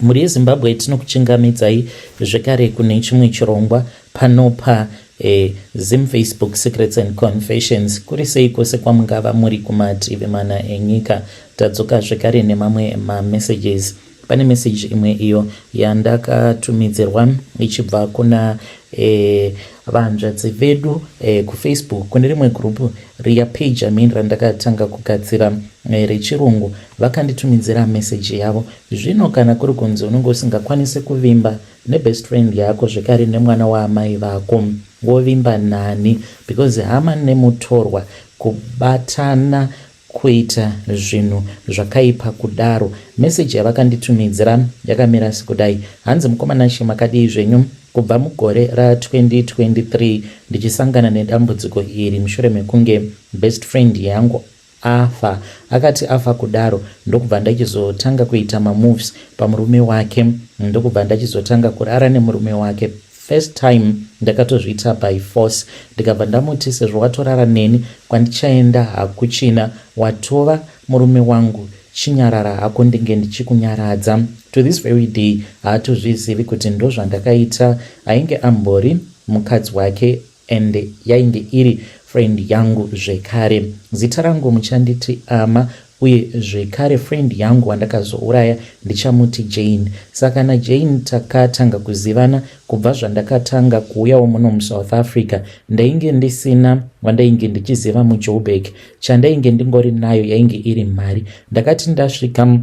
Mhuri yeZimbabwe, tinokuchingamidzai zvekare kune chimwe chirongwa pano pa Zim Facebook Secrets and Confessions. Kuri sei kwose kwamungava muri kumativi mana enyika? Tadzoka zvekare nemamwe mamessages. Pane message imwe iyo yandakatumidzirwa ichibva kuna vanzvadzi vedu kuFacebook kune rimwe group riya, page, I mean, randakatanga kugadzira rechirungu. Vakanditumidzira message yavo. Zvino kana kuri kunzi unenge usingakwanisi kuvimba nebest friend yako, zvekare nemwana waamai vako, wovimba nani? Because hama nemutorwa kubatana kuita zvinhu zvakaipa kudaro. Meseji yavakanditumidzira yakamira sekudai. Hanzi, "Mukoma Nashe, makadii zvenyu? Kubva mugore ra2023 ndichisangana nedambudziko iri mushure mekunge best friend yangu afa. Akati afa kudaro, ndokubva ndachizotanga kuita mamoves pamurume wake, ndokubva ndachizotanga kurara nemurume wake. First time ndakatozviita by force. Ndikabva ndamuti, sezvo watorara neni, kwandichaenda hakuchina, watova murume wangu, chinyarara hako, ndinge ndichikunyaradza. To this very day haatozvizivi kuti ndozvandakaita. Ainge ambori mukadzi wake and yainge iri friend yangu zvekare. Zita rangu muchanditi Ama, uye zvekare friend yangu wandakazouraya ndichamuti Jane. Saka naJane takatanga kuzivana kubva zvandakatanga kuuyawo muno muSouth Africa. Ndainge ndisina wandainge ndichiziva muJoburg. Chandainge ndingori nayo yainge iri mari. Ndakati ndasvika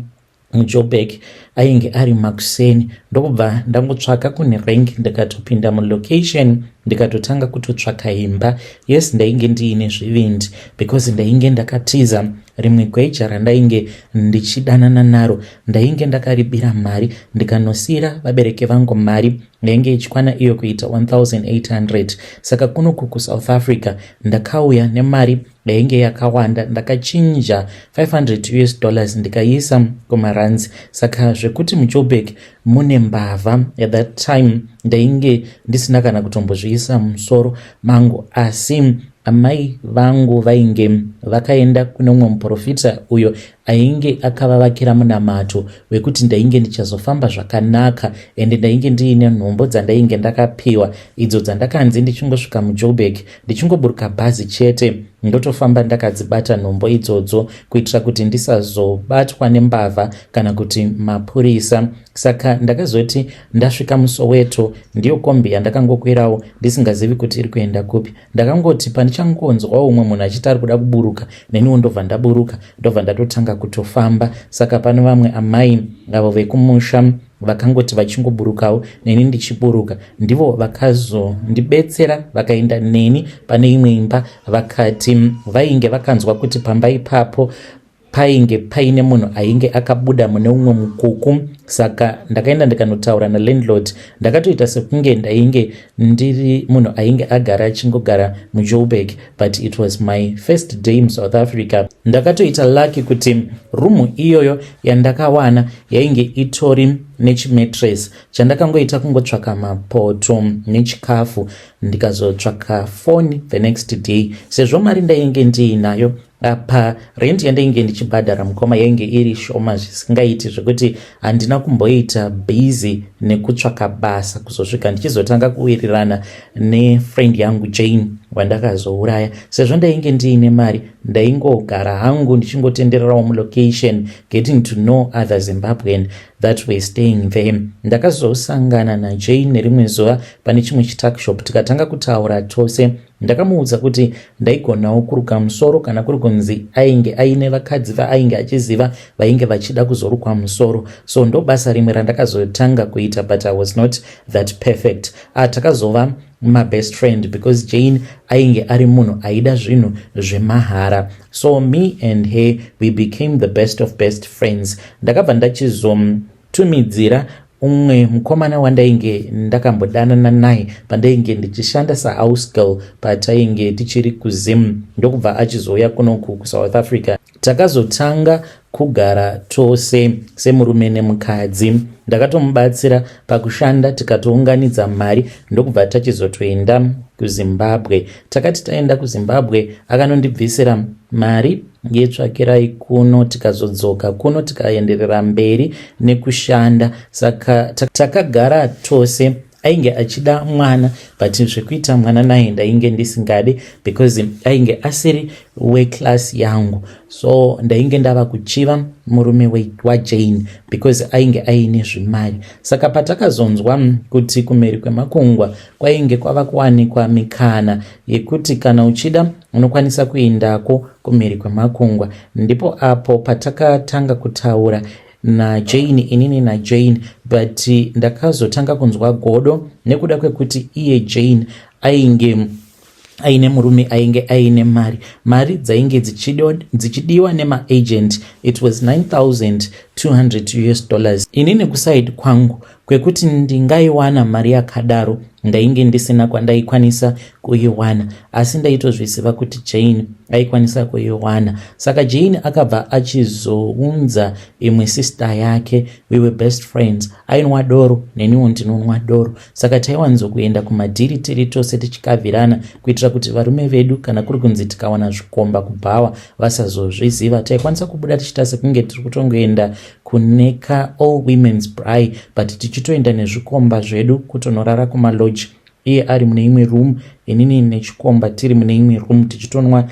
muJoburg, ainge ari makuseni, ndokubva ndangotsvaka kune rank, ndikatopinda mulocation, ndikatotanga kutotsvaka imba. Yes, ndainge ndiine zvivindi because ndainge ndakatiza rimwe gweja randainge ndichidanana naro. Ndainge ndakaribira mari, ndikanosiyira vabereki vangu mari yainge ichikwana iyo kuita 1800. Saka kunoku kuSouth Africa ndakauya nemari yainge yakawanda. Ndakachinja 500 US dollars ndikaiisa kumarands. Saka zvekuti muJoburg mune mbavha, at that time ndainge ndisina kana kutombozviisa musoro mangu. Asi amai vangu vainge vakaenda kune mumwe muprofita uyo ainge akavavakira munamato wekuti ndainge ndichazofamba zvakanaka, ende ndainge ndiine nhombo dzandainge ndakapiwa, idzo dzandakanzi ndichingosvika muJoburg, ndichingoburuka bhazi chete, ndotofamba ndakadzibata nhombo idzodzo kuitira kuti ndisazobatwa nembavha kana kuti mapurisa. Saka ndakazoti ndasvika muSoweto, ndiyo kombi yandakangokwirawo ndisingazivi kuti iri kuenda kupi. Ndakangoti pandichangonzwawo umwe munhu achiti ari kuda kuburuka, neniwo ndobva ndaburuka, ndobva ndatotanga kutofamba. Saka pane vamwe amai avo vekumusha vakangoti vachingoburukawo neni ndichiburuka, ndivo vakazondibetsera, vakaenda neni pane imwe imba. Vakati vainge vakanzwa kuti pamba ipapo painge paine munhu ainge akabuda mune umwe mukuku. Saka ndakaenda ndikanotaura nalandlord. Ndakatoita sekunge ndainge ndiri munhu ainge agara achingogara muJoburg, but it was my first day muSouth Africa. Ndakatoita lucky kuti rumu iyoyo yandakawana yainge itori nechimattress. Chandakangoita kungotsvaka mapoto nechikafu, ndikazotsvaka foni the next day, sezvo mari ndainge ndiinayo. Apa rent yandainge ndichibhadhara, mukoma, yainge iri shoma zvisingaiti, zvekuti handina kumboita busy nekutsvaka basa kuzosvika ndichizotanga kuwirirana nefriend yangu Jane wandakazouraya. Sezvo ndainge ndiine mari, ndaingogara hangu ndichingotendererawo mulocation, getting to know other Zimbabwean that were staying there. Ndakazosangana naJane nerimwe zuva pane chimwe chituckshop, tikatanga kutaura tose. Ndakamuudza kuti ndaigonawo kuruka musoro kana kuri kunzi ainge aine vakadzi vaainge achiziva vainge vachida kuzorukwa musoro. So ndo basa rimwe randakazotanga kuita, but I was not that perfect. Takazova mabest friend because Jane ainge ari munhu aida zvinhu zvemahara. So me and her, we became the best of best friends. Ndakabva ndachizotumidzira umwe mukomana wandainge ndakambodanana naye pandainge ndichishanda sahouse girl patainge tichiri kuZim, ndokubva achizouya kunoku kuSouth Africa. Takazotanga kugara tose semurume nemukadzi. Ndakatomubatsira pakushanda tikatounganidza mari ndokubva tachizotoenda kuZimbabwe. Takati taenda kuZimbabwe akanondibvisira mari yetsvakirai kuno tikazodzoka kuno tikaenderera mberi nekushanda. Saka takagara tose ainge achida mwana but zvekuita mwana naye ndainge ndisingadi because ainge asiri weclass yangu, so ndainge ndava kuchiva murume waJane because ainge aine zvimari. Saka patakazonzwa kuti kumhiri kwemakungwa kwainge kwava kuwanikwa mikana yekuti kana uchida unokwanisa kuendako kumhiri kwemakungwa, ndipo apo patakatanga kutaura naJane, inini naJane. But ndakazotanga kunzwa godo nekuda kwekuti iye Jane ainge aine murume ainge aine mari. Mari dzainge dzichidiwa nemaagent, it was 9200 US dollars. Inini kuside kwangu kwekuti ndingaiwana mari yakadaro ndainge ndisina kwandaikwanisa kuiwana, asi ndaitozviziva kuti Jane aikwanisa kuiwana. Saka Jane akabva achizounza imwe sister yake. We were best friends. Ainwa doro, neniwo ndinonwa doro, saka taiwanzokuenda kumadhiri tiri tose tichikavhirana kuitira kuti varume vedu, kana kuri kunzi tikawana zvikomba kubhawa, vasazozviziva. Taikwanisa kubuda tichiita sekunge tiri kutongoenda kuneka all women's braai, but tichitoenda nezvikomba zvedu kutonorara kumalodge, iye ari mune imwe room, inini nechikomba tiri mune imwe room, tichitonwa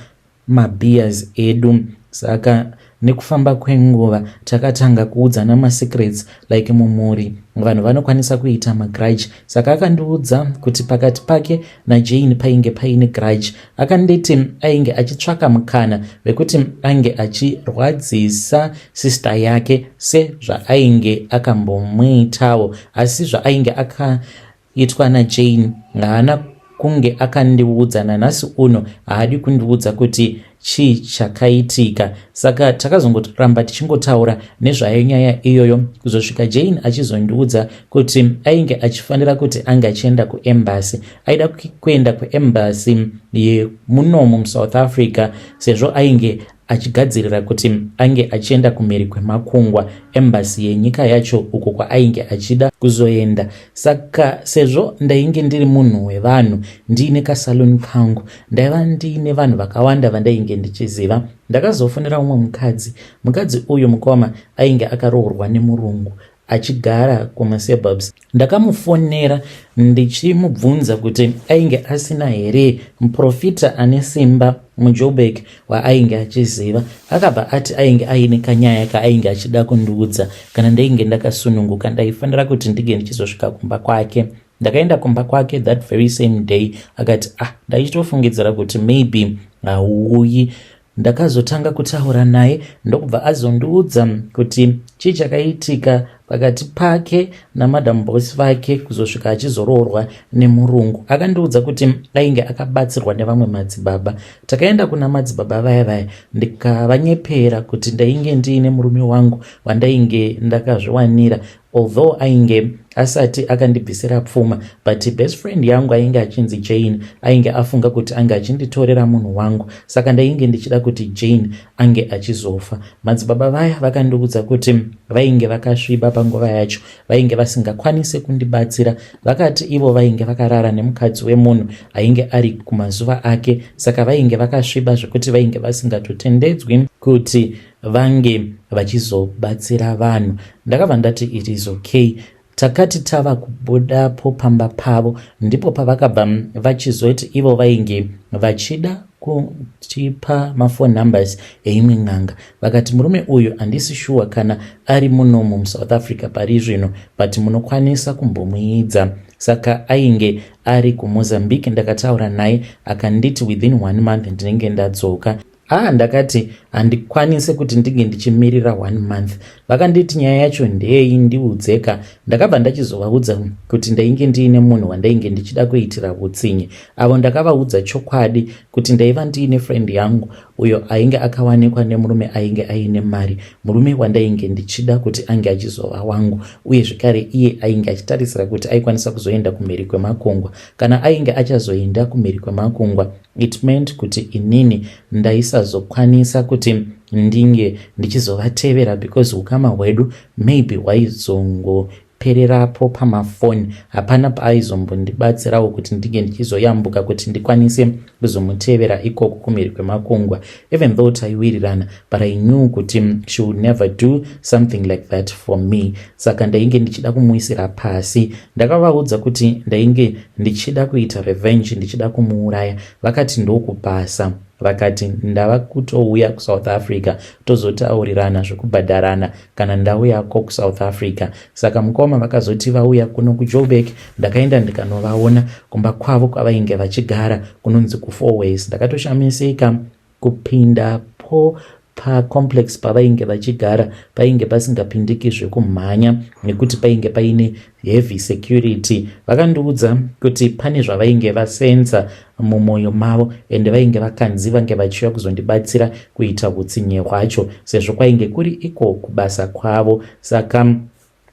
mabeers edu. Saka nekufamba kwenguva takatanga kuudzana masecrets, like mumhuri vanhu vanokwanisa kuita magrudge. Saka akandiudza kuti pakati pake naJane painge paine grudge. Akanditi ainge achitsvaka mukana wekuti ange achirwadzisa sister yake sezvaainge akambomuitawo, asi zvaainge akaitwa naJane haana kunge akandiudza. Nanhasi uno haadi kundiudza kuti chii chakaitika. Saka takazongoramba tichingotaura nezvayo nyaya iyoyo kuzosvika Jane achizondiudza kuti ainge achifanira kuti ange achienda kuembassy. Aida kuenda kuembassy yemunomu muSouth Africa sezvo ainge achigadzirira kuti ange achienda kumhiri kwemakungwa, embassy yenyika yacho uko kwaainge achida kuzoenda. Saka sezvo ndainge ndiri munhu wevanhu, ndiine kasaluni kangu, ndaiva ndiine vanhu vakawanda vandainge ndichiziva, ndakazofonera umwe mukadzi. Mukadzi uyu, mukoma, ainge akaroorwa nemurungu achigara kumasuburbs. Ndakamufonera ndichimubvunza kuti ainge asina here muprofita ane simba muJoburg waainge achiziva. Akabva ati ainge aine kanyaya kaainge achida kundiudza. Kana ndainge ndakasununguka, ndaifanira kuti ndinge ndichizosvika kumba kwake. Ndakaenda kumba kwake that very same day. Akati, "Ah, ndaichitofungidzira kuti maybe hauuyi." Ndakazotanga kutaura naye ndokubva azondiudza kuti chii chakaitika pakati pake namadam boss vake kuzosvika achizoroorwa nemurungu. Akandiudza kuti ainge akabatsirwa nevamwe madzibaba. Takaenda kuna madzibaba vaya vaya, ndikavanyepera kuti ndainge ndiine murume wangu wandainge ndakazviwanira, although ainge asati akandibvisira pfuma, but best friend yangu ainge achinzi Jane ainge afunga kuti ange achinditorera munhu wangu, saka ndainge ndichida kuti Jane ange achizofa. Madzibaba vaya vakandiudza kuti vainge vakasviba panguva yacho, vainge vasingakwanisi kundibatsira. Vakati ivo vainge vakarara nemukadzi wemunhu ainge ari kumazuva ake, saka vainge vakasviba zvekuti vainge vasingatotendedzwi kuti vange vachizobatsira vanhu. Ndakabva ndati it is okay. Takati tava kubudapo pamba pavo, ndipo pavakabva vachizoti ivo vainge vachida kutipa maphone numbers eimwe n'anga. Vakati, "Murume uyu handisi shuwa kana ari munomu muSouth Africa pari zvino, but munokwanisa kumbomuidza." Saka ainge ari kuMozambique. Ndakataura naye, akanditi within one month ndinenge ndadzoka. Ah, ndakati handikwanisi kuti ndinge ndichimirira one month. Vakanditi, "Nyaya yacho ndeyei? Ndiudzeka." Ndakabva ndachizovaudza kuti ndainge ndiine munhu wandainge ndichida kuitira utsinye. Avo ndakavaudza chokwadi kuti ndaiva ndiine friend yangu uyo ainge akawanikwa nemurume ainge aine mari, murume wandainge ndichida kuti ange achizova wangu, uye zvekare iye ainge achitarisira kuti aikwanisa kuzoenda kumhiri kwemakungwa. Kana ainge achazoenda kumhiri kwemakungwa, it meant kuti inini ndaisazokwanisa kuti kuti ndinge ndichizovatevera because ukama hwedu maybe hwaizongo pererapo pamafoni. Hapana paaizombondibatsirawo kuti ndinge ndichizoyambuka kuti ndikwanise kuzomutevera ikoko kumhiri kwemakungwa. Even though taiwirirana, but I knew kuti she would never do something like that for me. Saka ndainge ndichida kumuisira pasi. Ndakavaudza kuti ndainge ndichida kuita revenge, ndichida kumuuraya. Vakati ndokubasa, vakati ndava kutouya kuSouth Africa, tozotaurirana zvekubhadharana kana ndauyako kuSouth Africa. Saka mukoma vakazoti vauya kuno kuJoburg. Ndakaenda ndikanovaona kumba kwavo kwavainge vachigara, kunonzi kuFourways. Ndakatoshamisika kupinda po pacomplex pavainge vachigara. Painge pasingapindiki zvekumhanya nekuti painge paine heavy security. Vakandiudza kuti pane zvavainge vasenza mumwoyo mavo ende vainge vakanzi vange vachiuya kuzondibatsira kuita utsinye hwacho, sezvo kwainge kuri iko kubasa kwavo. Saka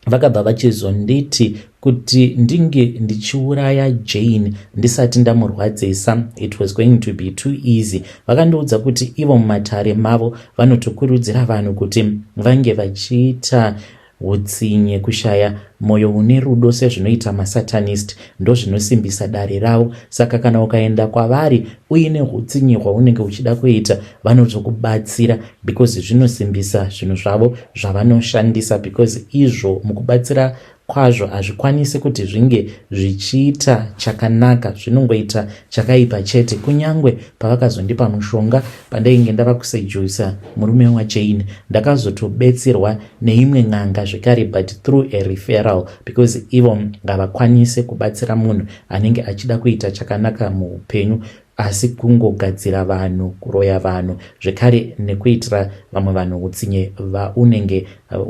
vakabva vachizonditi kuti ndinge ndichiuraya Jane ndisati ndamurwadzisa, it was going to be too easy. Vakandiudza kuti ivo mumatare mavo vanotokurudzira vanhu kuti vange vachiita utsinye, kushaya mwoyo une rudo sezvinoita masatanist, ndozvinosimbisa dare ravo. Saka kana ukaenda kwavari uine utsinye hwaunenge uchida kuita, vanotokubatsira because zvinosimbisa zvinhu zvavo zvavanoshandisa, because izvo mukubatsira kwazvo hazvikwanisi kuti zvinge zvichiita chakanaka, zvinongoita chakaipa chete. Kunyange pavakazondipa mushonga pandainge ndava kusedusa murume waJane, ndakazotobetserwa neimwe n'anga zvekare, but through a referral, because ivo havakwanisi kubatsira munhu anenge achida kuita chakanaka muupenyu, asi kungogadzira vanhu, kuroya vanhu zvekare nekuitira vamwe vanhu utsinye vaunenge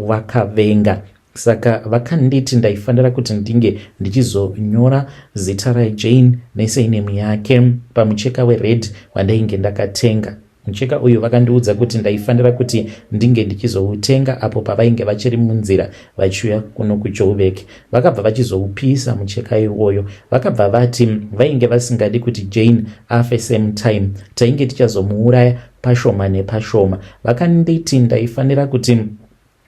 vakavenga. Saka vakanditi ndaifanira kuti ndinge ndichizonyora zita raJane nesurname yake pamucheka wered wandainge ndakatenga. Mucheka uyu vakandiudza kuti ndaifanira kuti ndinge ndichizoutenga apo pavainge vachiri munzira vachiuya kuno kuJoburg. Vakabva vachizoupisa mucheka iwoyo. Vakabva vati vainge vasingadi kuti Jane afe same time, tainge tichazomuuraya pashoma nepashoma. Vakanditi ndaifanira kuti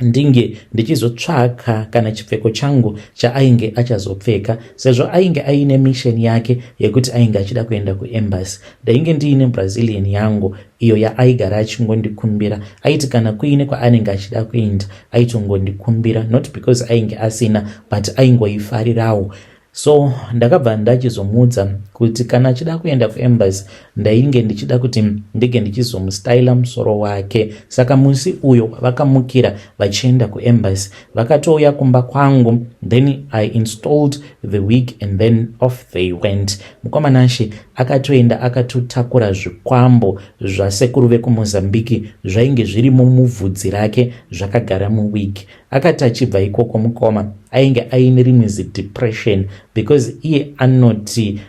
ndinge ndichizotsvaka kana chipfeko changu chaainge achazopfeka, sezvo ainge aine mission yake yekuti ainge achida kuenda kuembassy. Ndainge ndiine Brazilian yangu iyo yaaigara achingondikumbira. Aiti kana kuine kwaanenge achida kuenda, aitongondikumbira, not because ainge asina, but aingoifarirawo. So ndakabva ndachizomuudza kuti kana achida kuenda kuembassy, ndainge ndichida kuti ndinge ndichizomustyla musoro wake. Saka musi uyo vakamukira vachienda kuembassy, vakatouya kumba kwangu, then I installed the wig and then off they went. Mukomanashe akatoenda akatotakura zvikwambo zvasekuru vekuMozambiki zvainge zvirimo mubvudzi rake, zvakagara muwig. Akati achibva ikoko, mukoma ainge aine rimwe zidepression, because iye anoti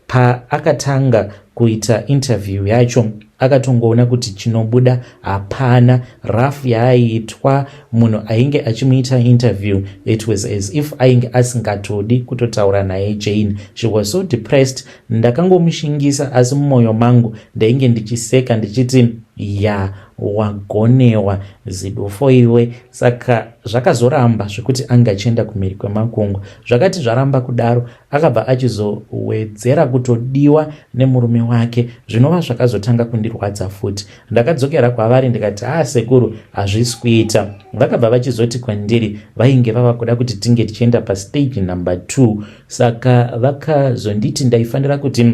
paakatanga kuita interview yacho, akatongoona kuti chinobuda hapana. Rafu yaaiitwa, munhu ainge achimuita interview, it was as if ainge asingatodi kutotaura naye Jane. She was so depressed. Ndakangomushingisa, asi mumwoyo mangu ndainge ndichiseka ndichiti, "Ya, wagonewa zidofo iwe." Saka zvakazoramba zvekuti anga achienda kumhiri kwemakungwa. Zvakati zvaramba kudaro, akabva achizowedzera kutodiwa nemurume wake, zvinova zvakazotanga kundirwadza futi. Ndakadzokera kwavari ndikati, "Haa sekuru, hazvisi kuita." Vakabva vachizoti kwandiri vainge vava kuda kuti tinge tichienda pastage number 2. Saka vakazonditi ndaifanira kuti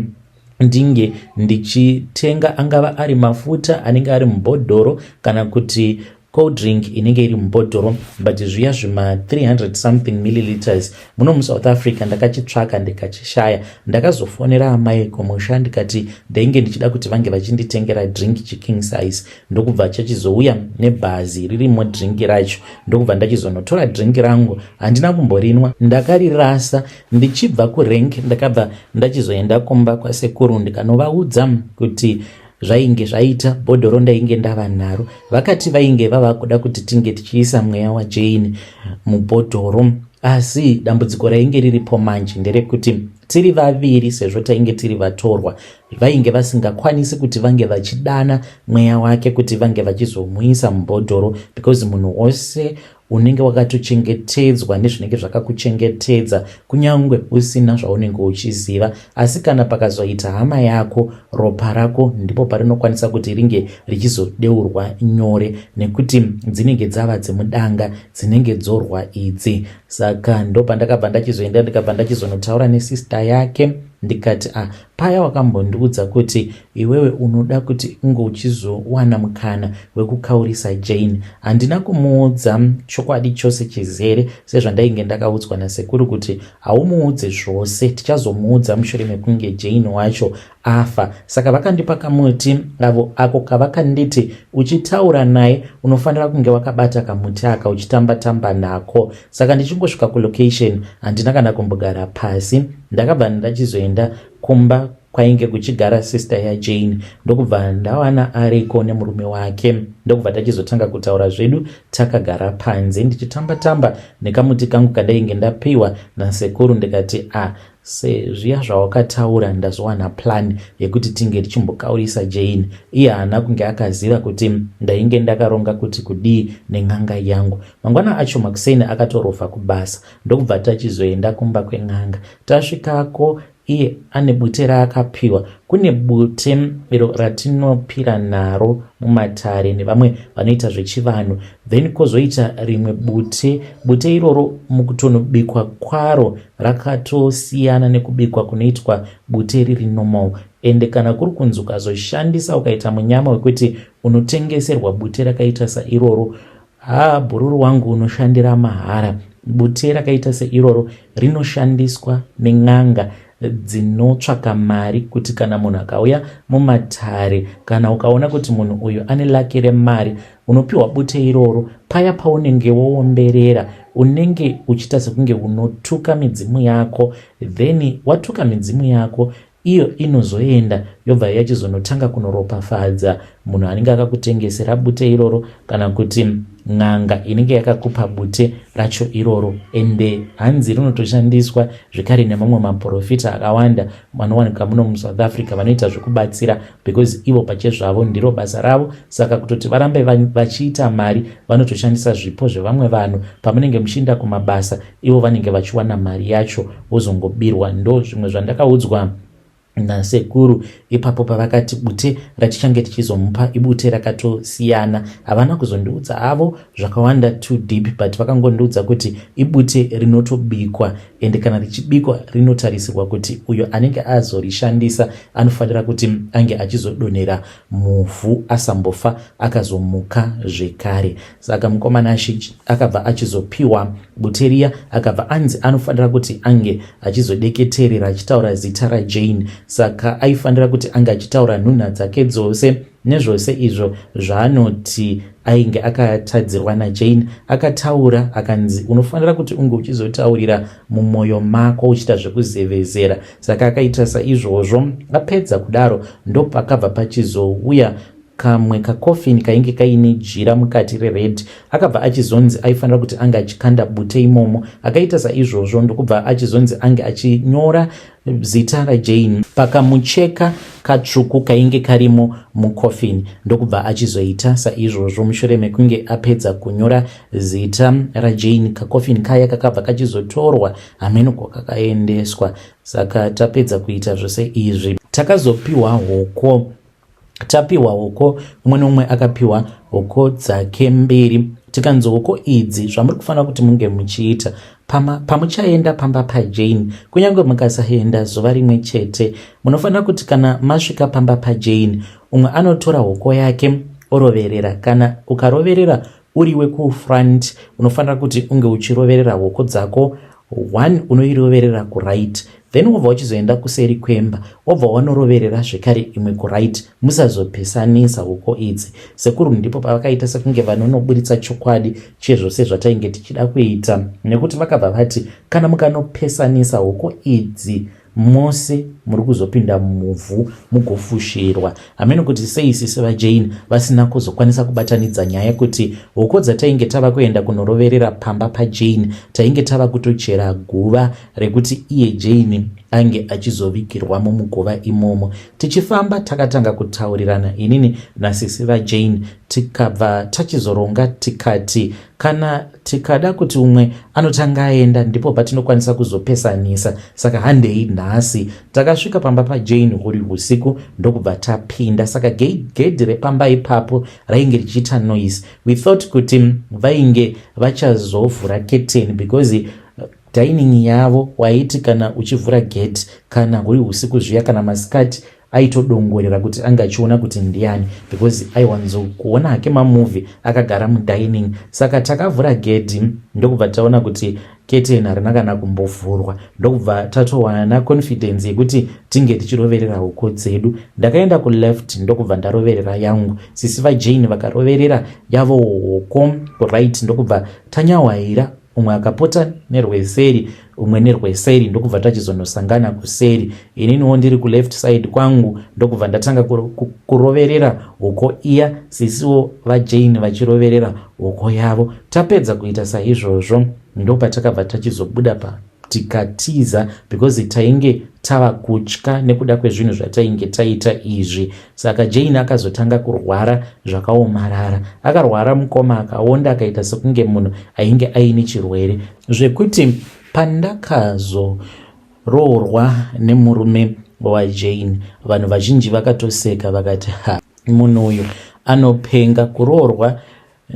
ndinge ndichitenga angava ari mafuta anenge ari mubhodhoro kana kuti cold drink inenge iri mubhodhoro, but zviya zvima 300 something milliliters. Muno muSouth Africa ndakachitsvaka ndikachishaya. Ndakazofonera amai kumusha ndikati ndainge ndichida kuti vange vachinditengera drink chiking size, ndokubva chachizouya nebhazi ririmo drink racho, ndokubva ndachizonotora drink rangu. Handina kumborinwa, ndakarirasa. Ndichibva kurank, ndakabva ndachizoenda kumba kwasekuru ndikanovaudza kuti zvainge zvaita, bhodhoro ndainge ndava naro. Vakati vainge vava kuda kuti tinge tichiisa mweya waJane mubhodhoro, asi dambudziko rainge riripo manje nderekuti tiri vaviri, sezvo tainge tiri vatorwa. Vainge vasingakwanisi kuti vange vachidana mweya wake kuti vange vachizomuisa mubhodhoro because munhu wose unenge wakatochengetedzwa nezvinenge zvakakuchengetedza kunyange usina zvaunenge uchiziva asi kana pakazoita hama yako ropa rako ndipo parinokwanisa kuti ringe richizodeurwa nyore nekuti dzinenge dzava dzemudanga dzinenge dzorwa idzi saka ndopandakabva ndachizoenda ndikabva ndachizonotaura nesista yake ndikati ah paya wakambondiudza kuti iwewe unoda kuti unge uchizowana mukana wekukaurisa Jane. Handina kumuudza chokwadi chose chizere sezvandainge ndakaudzwa nasekuru kuti haumuudze zvose, tichazomuudza mushure mekunge Jane wacho afa. Saka vakandipa kamuti avo ako kavakanditi uchitaura naye unofanira kunge wakabata kamuti aka uchitamba tamba nako. Saka ndichingosvika kulocation handina kana kumbogara pasi, ndakabva ndachizoenda kumba kwainge kuchigara sister yaJane ndokubva ndawana ariko nemurume wake ndokubva tachizotanga kutaura zvedu takagara panze ndichitamba tamba nekamuti kangu kandainge ndapiwa nasekuru ndikati a ah, sezviya zvawakataura ndazowana plan yekuti tinge tichimbokaurisa Jane iye haana kunge akaziva kuti ndainge ndakaronga kuti kudii nen'anga yangu mangwana acho makuseni akatorovha kubasa ndokubva tachizoenda kumba kwen'anga tasvikako iye ane bute raakapiwa kune bute iro ratinopira naro mumatare nevamwe vanoita zvechivanhu then kwozoita rimwe bute bute iroro mukutonobikwa kwaro rakatosiyana nekubikwa kunoitwa bute riri normal ende kana kuri kunzi ukazoshandisa ukaita munyama wekuti unotengeserwa bute rakaita sairoro Haa bhururu wangu unoshandira mahara. Bute rakaita seiroro rinoshandiswa nen'anga dzinotsvaka mari kuti kana munhu akauya mumatare kana ukaona kuti munhu uyu ane laki remari unopiwa bute iroro paya paunenge woomberera unenge uchiita sekunge unotuka midzimu yako then watuka midzimu yako Iyo inozoenda yobva yachizonotanga kunoropafadza munhu anenge akakutengesera bute iroro kana kuti n'anga inenge yakakupa bute racho iroro ende hanzi rinotoshandiswa zvekare nemamwe maprofita akawanda vanowanika muno musouth africa vanoita zvekubatsira because ivo pachezvavo ndiro basa ravo saka kutoti varambe vachiita mari vanotoshandisa zvipo zvevamwe vanhu pamunenge muchiinda kumabasa ivo vanenge vachiwana mari yacho vozongobirwa ndo zvimwe zvandakaudzwa nasekuru ipapo pavakati bute ratichange tichizomupa ibute rakatosiyana havana kuzondiudza havo zvakawanda too deep but vakangondiudza kuti ibute rinotobikwa ende kana richibikwa rinotarisirwa kuti uyo anenge azorishandisa anofanira kuti ange achizodonhera muvhu asambofa akazomuka zvekare saka mukomana akabva achizopiwa bute riya akabva anzi anofanira kuti ange achizodeketerera achitaura zita rajane saka aifanira kuti ange achitaura nhunha dzake dzose nezvose izvo zvaanoti ainge akatadzirwa najane akataura akanzi unofanira kuti unge uchizotaurira mumwoyo mako uchiita zvekuzevezera saka akaita saizvozvo apedza kudaro ndopakabva pachizouya kamwe kakofini kainge kaine jira mukati rered akabva achizonzi aifanira kuti ange achikanda bute imomo akaita saizvozvo ndokubva achizonzi ange achinyora zita rajane pakamucheka katsvuku kainge karimo mukofini ndokubva achizoita saizvozvo mushure mekunge apedza kunyora zita rajane kakofini kaya kakabva kachizotorwa hameno kwakakaendeswa saka tapedza kuita zvose izvi takazopiwa hoko tapiwa hoko umwe neumwe akapiwa hoko dzake mbiri tikanzi hoko idzi zvamuri kufanira kuti munge muchiita pamuchaenda pamba pajane kunyange mukasaenda zuva rimwe chete munofanira kuti kana masvika pamba pajane umwe anotora hoko yake oroverera kana ukaroverera uri wekufront unofanira kuti unge uchiroverera hoko dzako one unoiroverera kuright then wobva uchizoenda kuseri kwemba wobva wanoroverera zvekare imwe kuright musazopesanisa hoko idzi sekuru ndipo pavakaita sekunge vanonoburitsa chokwadi chezvose zvatainge tichida kuita nekuti vakabva vati kana mukanopesanisa hoko idzi Mose muri kuzopinda muvhu mugofushirwa. Hameno kuti sei sisi vaJane vasina kuzokwanisa kubatanidza nyaya kuti hoko dzatainge tava kuenda kunoroverera pamba paJane tainge tava kutochera guva rekuti iye Jane ange achizovigirwamo muguva imomo. Tichifamba takatanga kutaurirana inini nasisi vaJane tikabva tachizoronga tikati kana tikada kuti umwe anotanga aenda ndipo patinokwanisa kuzopesanisa saka handei nhasi. Takasvika pamba paJane huri husiku ndokubva tapinda saka gedhi repamba ipapo rainge richiita noise. We thought kuti vainge vachazovhura keteni because dining yavo waiti kana uchivhura gate kana huri husiku zviya kana masikati aitodongorera kuti ange achiona kuti ndiani because aiwanzokuona hake mamovie akagara mudining. Saka takavhura gedhi ndokubva taona kuti keteni harina kana kumbovhurwa ndokubva tatowana confidence yekuti tinge tichiroverera huku dzedu. Ndakaenda kuleft ndokubva ndaroverera yangu, sisi vaJane vakaroverera yavo hoko kuright ndokubva tanyahwaira, umwe akapota nerweseri umwe nerweseri ndokubva tachizonosangana kuseri. Ininiwo ndiri kuleft side kwangu ndokubva ndatanga kuroverera hoko iya, sisiwo vaJane vachiroverera hoko yavo. Tapedza kuita saizvozvo ndopatakabva tachizobuda pa tikatiza because tainge tava kutya nekuda kwezvinhu zvatainge taita izvi. Saka Jane akazotanga kurwara zvakaomarara. Akarwara mukoma, akaonda akaita sekunge munhu ainge aine chirwere zvekuti pandakazoroorwa nemurume waJane vanhu vazhinji vakatoseka vakati, "Ha, munhu uyu anopenga kuroorwa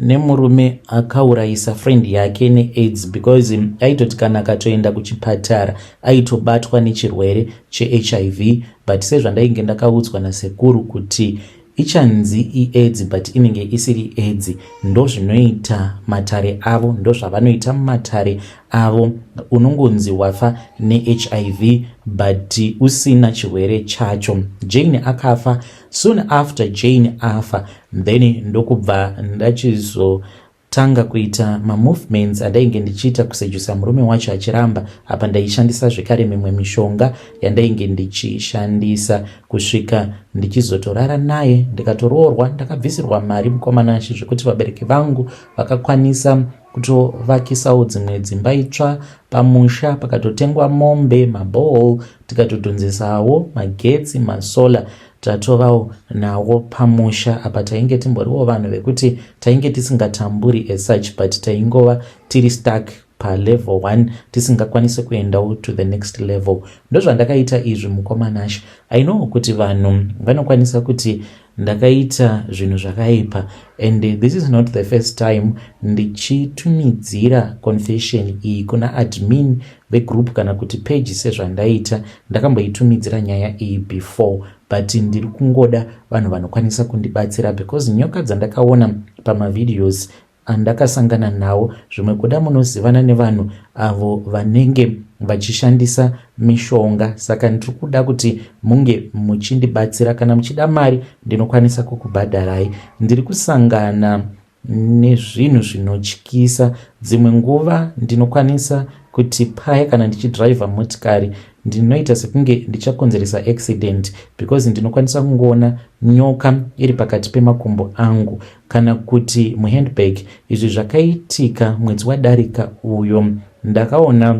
nemurume akaurayisa friend yake neAIDS," because aitoti kana akatoenda kuchipatara aitobatwa nechirwere cheHIV. But sezvandainge ndakaudzwa nasekuru kuti ichanzi iAIDS but inenge isiri AIDS, ndozvinoita matare avo, ndozvavanoita mumatare avo, unongonzi wafa neHIV but usina chirwere chacho. Jane akafa. Soon after Jane afa, then ndokubva ndachizotanga kuita mamovements andainge ndichiita kusedusa murume wacho achiramba. Apa ndaishandisa zvekare mimwe mishonga yandainge ndichishandisa kusvika ndichizotorara naye ndikatoroorwa. Ndakabvisirwa mari mukomanashi zvekuti vabereki vangu vakakwanisa kutovakisawo dzimwe dzimba itsva pamusha, pakatotengwa mombe, maborehole, tikatodhonzesawo magetsi, masolar tatovawo nawo pamusha. Apa tainge timboriwo vanhu vekuti tainge tisingatamburi as such, but taingova tiri stuck palevel 1 tisingakwanisi kuendawo to the next level. Ndozvandakaita izvi mukomanashi. I know kuti vanhu vanokwanisa kuti ndakaita zvinhu zvakaipa and this is not the first time ndichitumidzira confession iyi kuna admin vegroup kana kuti page. Sezvandaita, ndakamboitumidzira nyaya iyi before, but ndiri kungoda vanhu vanokwanisa kundibatsira because nyoka dzandakaona pamavideos andakasangana nawo, zvimwe kuda munozivana nevanhu avo vanenge vachishandisa mishonga, saka ndiri kuda kuti munge muchindibatsira. Kana muchida mari ndinokwanisa kukubhadharai. Ndiri kusangana nezvinhu zvinotyisa. Dzimwe nguva ndinokwanisa kuti paya kana ndichidhiraivha motikari ndinoita sekunge ndichakonzeresa accident because ndinokwanisa kungoona nyoka iri pakati pemakumbo angu kana kuti muhandbag. Izvi zvakaitika mwedzi wadarika uyo. Ndakaona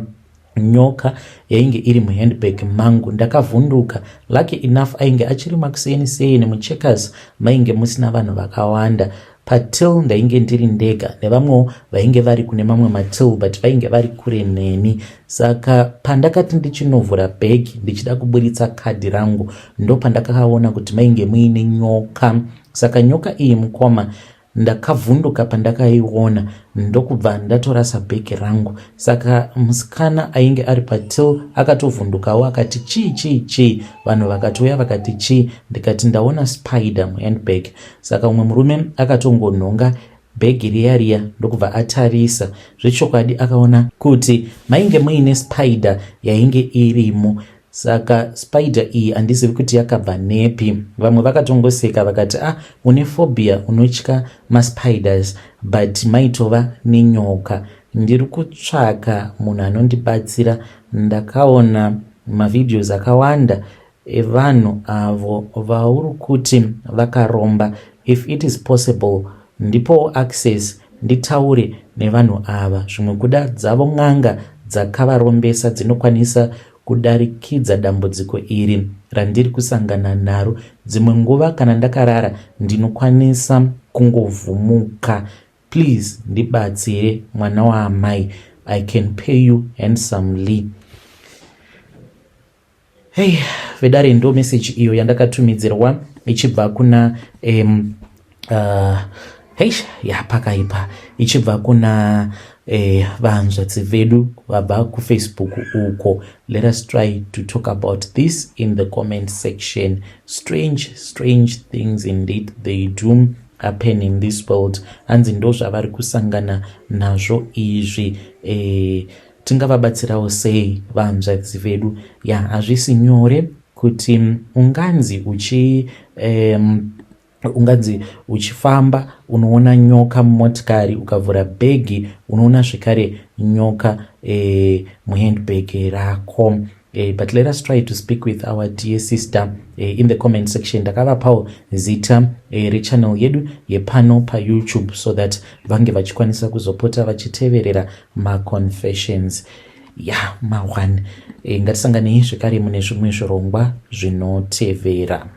nyoka yainge iri muhandbag mangu, ndakavhunduka. Lucky enough ainge achiri makuseni seni, muCheckers mainge musina vanhu vakawanda. Patill ndainge ndiri ndega nevamwewo vainge vari kune mamwe matill, but vainge vari kure neni. Saka pandakati ndichinovhura bhegi ndichida kuburitsa kadhi rangu, ndopandakaona kuti mainge muine nyoka. Saka nyoka iyi mukoma, ndakavhunduka pandakaiona ndokubva ndatorasa bhegi rangu. Saka musikana ainge ari patill akatovhundukawo akati, "Chii, chii, chii?" Vanhu vakatouya vakati, "Chii?" Ndikati, "Ndaona spider muhandbag." Saka umwe murume akatongonhonga bhegi riya riya ndokubva atarisa. Zvechokwadi akaona kuti mainge muine spider yainge irimo. Saka spider iyi handizivi kuti yakabva nepi. Vamwe vakatongoseka vakati, "Ah, une phobia, unotya maspiders," but maitova nenyoka. Ndiri kutsvaka munhu anondibatsira. Ndakaona mavideos akawanda evanhu avo vauri kuti vakaromba. If it is possible, ndipowo access nditaure nevanhu ava. Zvimwe kuda dzavo n'anga dzakavarombesa dzinokwanisa kudarikidza dambudziko iri randiri kusangana naro. Dzimwe nguva kana ndakarara ndinokwanisa kungovhumuka. Please ndibatsire mwana waamai. I can pay you handsomely. Hey, vedare, ndo message iyo yandakatumidzirwa ichibva kuna hey, ya pakaipa, ichibva kuna vanzvadzi vedu vabva kuFacebook uko. Let us try to talk about this in the comment section. Strange, strange things indeed, they do happen in this world. Hanzi ndo zvavari kusangana nazvo izvi. Tingavabatsirawo sei vanzvadzi vedu? Ya, hazvisi nyore kuti unganzi uchifamba unoona nyoka mumotikari, ukavhura bhegi unoona zvekare nyoka muhandbag rako. But let us try to speak with our dear sister in the comment section. Ndakavapawo zita rechannel yedu yepano paYouTube so that vange vachikwanisa kuzopota vachiteverera maconfessions ya ma1. Ngatisanganei zvekare mune zvimwe zvirongwa zvinotevera.